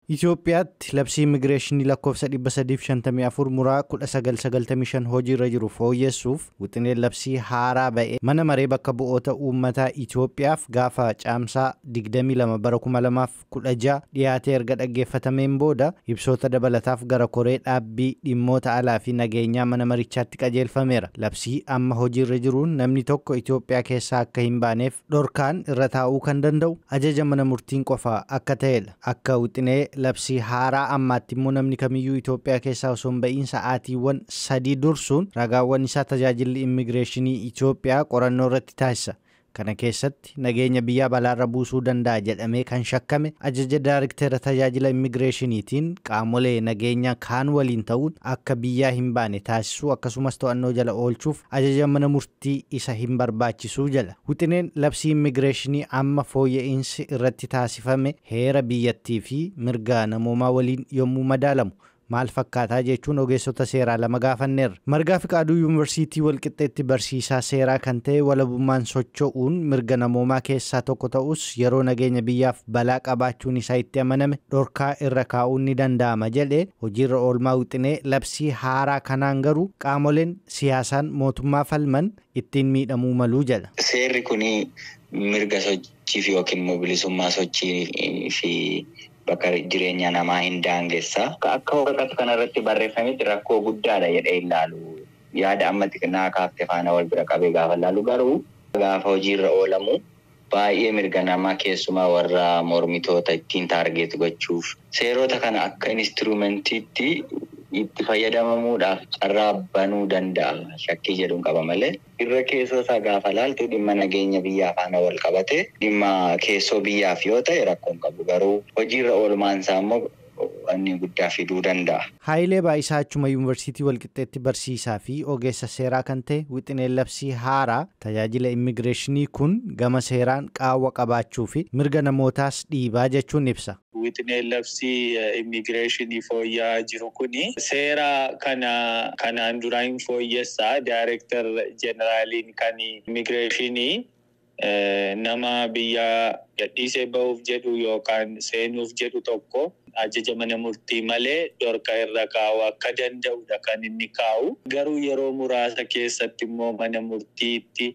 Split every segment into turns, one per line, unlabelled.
Itoophiyaatti labsii immigireeshinii lakkoofsa 354 muraa 1995 hojiirra jiru fooyyessuuf wixineen labsii haaraa ba'e mana maree bakka bu'oota uummataa Itoophiyaaf gaafa Caamsaa 22 bara 2016 dhiyaatee erga dhaggeeffatameen booda ibsoota dabalataaf gara koree dhaabbii dhimmoota alaa fi nageenyaa mana marichaatti qajeelfameera. Labsii amma hojiirra jiruun namni tokko Itoophiyaa keessaa akka hin baaneef dhorkaan irra taa'uu kan danda'u ajaja mana murtiin qofa akka ta'edha. Akka wixinee labsii haaraa ammaatti immoo namni kamiyyuu Itoophiyaa keessaa osoo hin ba'iin sa'aatiiwwan 3 dursuun ragaawwan isaa tajaajilli immigireeshinii Itoophiyaa qorannoo irratti taasisa. Kana keessatti nageenya biyyaa balaarra buusuu danda'a jedhamee kan shakkame ajaja daayirikteera tajaajila immigireeshiniitiin qaamolee nageenya kaan waliin ta'uun akka biyyaa hin baane taasisuu akkasumas to'annoo jala oolchuuf ajaja mana murtii isa hin barbaachisuu jala. Wixineen labsii immigireeshinii amma fooyya'insi irratti taasifame heera biyyattii fi mirga namoomaa waliin yommuu madaalamu maal fakkaataa jechuun ogeessota seeraa lama gaafanneerra. Margaa Fiqaaduu Yuunivarsiitii Walqixxeetti barsiisaa seeraa kan ta'e walabummaan socho'uun mirga namoomaa keessaa tokko ta'us yeroo nageenya biyyaaf balaa qabaachuun isaa itti amaname dhorkaa irra kaa'uun ni danda'ama jedhee hojiirra oolmaa wixinee labsii haaraa kanaan garuu qaamoleen siyaasaan mootummaa falman ittiin miidhamuu maluu jedha.
Seerri kun mirga sochii yookiin mobilisummaa sochii fi bakka jireenya namaa hin daangessa. Akka waraqaa kanarratti barreeffametti rakkoo guddaadha jedhee ilaalu. Yaada amma xiqqinaa kaaftee faana wal bira qabee gaafa ilaalu garuu gaafa hojiirra oolamu baay'ee mirga namaa keessumaa warra mormitoota ittiin taargeet gochuuf seerota kana akka instruumentiitti itti fayyadamamuudhaaf carraa banuu danda'a shakkii jedhuun qaba malee. Irra keessoo isaa gaafa ilaaltu dhimma nageenya biyyaa faana wal qabate dhimma keessoo biyyaaf yoo ta'e rakkoon qabu garuu hojiirra oolmaan isaa immoo wanni guddaa fiduu danda'a.
Haayilee Baayisaa achuma Yuunivarsiitii Walqixxeetti barsiisaa fi ogeessa seeraa kan ta'e wixineen labsii haaraa tajaajila immigireeshinii kun gama seeraan qaawwa qabaachuu fi mirga namootaas dhiibaa jechuun ibsa.
Wixineen labsii immigireeshinii fooyya'aa jiru kuni seera kanaan dura hin fooyyessaa. Daayirektar jeneraaliin kan immigireeshinii nama biyya gadhiisee bahuuf jedhu yookaan seenuuf jedhu tokko ajaja mana murtii malee dhorka irra kaa'u akka danda'udha kan inni kaa'u. Garuu yeroo muraasa keessatti immoo mana murtiitti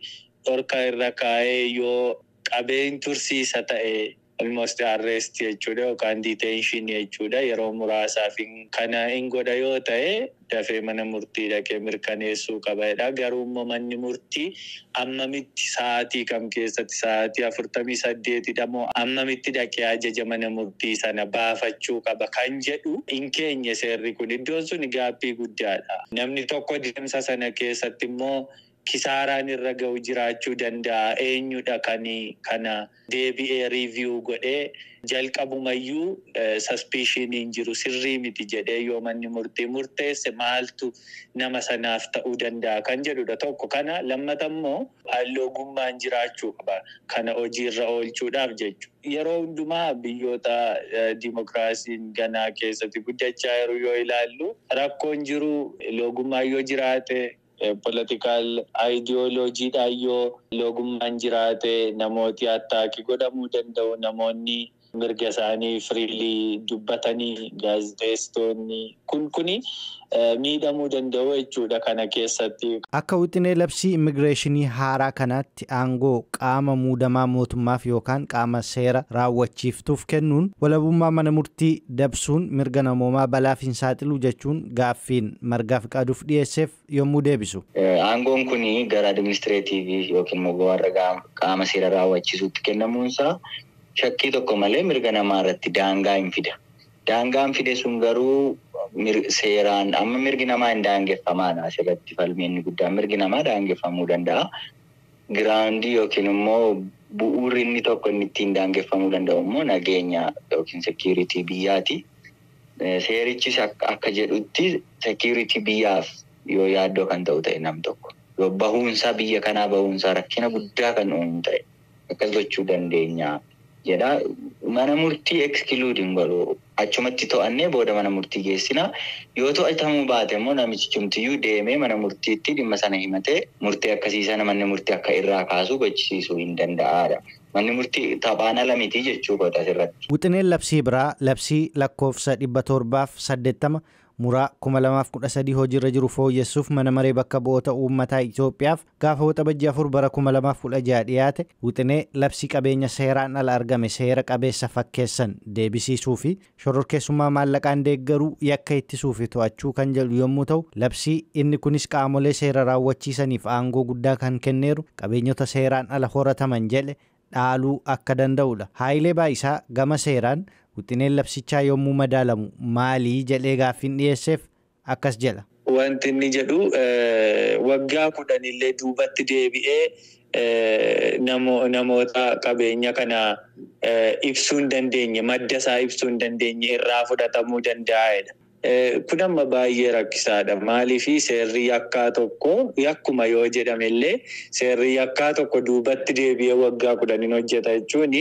dhorka irra kaa'ee yoo qabeen tursiisa ta'e almost arrest jechuudha yookaan detention jechuudha yeroo muraasaaf kana hin godha yoo ta'e dafee mana murtii dhaqee mirkaneessuu qabaadha. Garuu immoo manni murtii ammamitti sa'aatii kam keessatti sa'aatii 48 moo ammamitti dhaqee ajaja mana murtii sana baafachuu qaba kan jedhu hin keenye seerri kun. Iddoon sun gaaffii guddaadha. Namni tokko deemsa sana keessatti immoo kisaaraan irra ga'u jiraachuu danda'a. Eenyudha kan kana deebi'ee riiviyuu godhee jalqabumayyuu saspiishiniin jiru sirrii miti jedhee yoo manni murtii murteesse maaltu nama sanaaf ta'uu danda'a kan jedhudha tokko. Kana lammata immoo loogummaan jiraachuu qaba kana hojiirra oolchuudhaaf jechuudha. Yeroo hundumaa biyyoota dimokiraasiin ganaa keessatti guddachaa jiru yoo ilaallu rakkoon jiru loogummaan yoo jiraate politikaal aayidiyooloojiidhaan yoo loogummaan jiraate namooti attaakii godhamuu danda'u. Namoonni mirga isaanii firiilii dubbatanii gaazexeessitoonni kuni miidhamuu danda'u jechuudha kana keessatti.
Akka wixinee labsii immigireeshinii haaraa kanaatti aangoo qaama muudamaa mootummaaf yookaan qaama seera raawwachiiftuuf kennuun walabummaa mana murtii dabsuun mirga namoomaa balaaf hin saaxilu jechuun gaaffiin Margaa Fiqaaduuf dhiyeesseef yommuu deebisu.
Aangoon kun gara administireetiivii yookiin immoo warra qaama seera raawwachiisuutti kennamuunsaa shakkii tokko malee mirga namaa irratti daangaa hin fida. Daangaan fide sun garuu seeraan amma mirgi namaa hin daangeffamaadha. Asirratti falmiin guddaan mirgi namaa daangeffamuu danda'a. Giraandii yookiin immoo bu'uurri inni tokko inni ittiin daangeffamuu danda'u immoo nageenya yookiin sekiuritii biyyaati. Seerichis akka jedhutti sekiuritii biyyaaf yoo yaaddoo kan ta'u ta'e nam tokko. Yoo bahuunsaa biyya kanaa bahuunsaa rakkina guddaa kan uumu ta'e akkas gochuu dandeenya. Jedha mana murtii excluding godhu achumatti to'annee booda mana murtii geessina. Yoo to'atamuu baate immoo namichi cimtiyyuu deemee mana murtiitti dhimma sana himatee murtee akkasii sana manni murtii akka irraa kaasu gochisiisuu hin danda'aadha. Manni murtii taphaan ala miti jechuu godha asirratti.
Wixineen labsii biraa labsii lakkoofsa 780 muraa 2013 hojiirra jiru fooyyessuuf mana maree bakka bu'oota uummataa Itoophiyaaf gaafa Waxabajjii 4 bara 2016 dhiyaate wixinee labsii qabeenya seeraan ala argame seera qabeessa fakkeessan deebisiisuu fi shororkeessummaa maallaqaan deeggaruu yakka ittisuu fi to'achuu kan jedhu yommuu ta'u, labsii inni kunis qaamolee seera raawwachiisaniif aangoo guddaa kan kenneeru qabeenyota seeraan ala horataman jedhe dhaaluu akka danda'udha. Haayilee Baayisaa gama seeraan wixineen labsichaa yommuu madaalamu maalii jedhee gaaffiin dhiyeesseef akkas jedha.
Wanti inni jedhu waggaa 10 illee duubatti deebi'ee namoota qabeenya kana ibsuu hin dandeenye, madda isaa ibsuu hin dandeenye irraa fudhatamuu danda'edha. Kun amma baay'ee rakkisaadha. Maaliif seerri yakkaa tokko yakkuma yoo jedhame illee seerri yakkaa tokko duubatti deebi'ee waggaa 10 hojjeta jechuun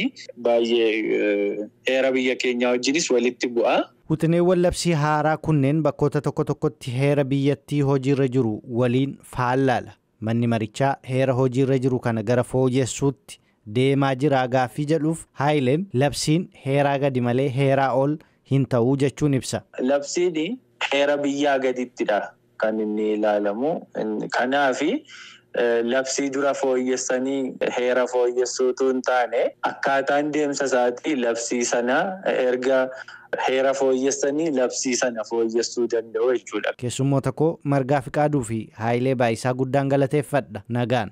baay'ee heera biyya keenyaa wajjinis walitti bu'a.
Wixineewwan labsii haaraa kunneen bakkoota tokko tokkotti heera biyyattii hojiirra jiru waliin faallaadha. Manni marichaa heera hojiirra jiru kana gara fooyyessuutti deemaa jira gaaffii jedhuuf Haayileen labsiin heeraa gadi malee heeraa ol hin ta'uu jechuun ibsa.
Labsiin heera biyyaa gadittidha kan inni ilaalamu. Kanaaf labsii dura fooyyessanii heera fooyyessuutu hin taane akkaataan deemsa isaatii labsii sana erga heera fooyyessanii labsii sana fooyyessuu danda'u jechuudha.
Keessummoota koo Margaa Fiqaaduu fi Haayilee Baayisaa guddaan galateeffadha. Nagaan.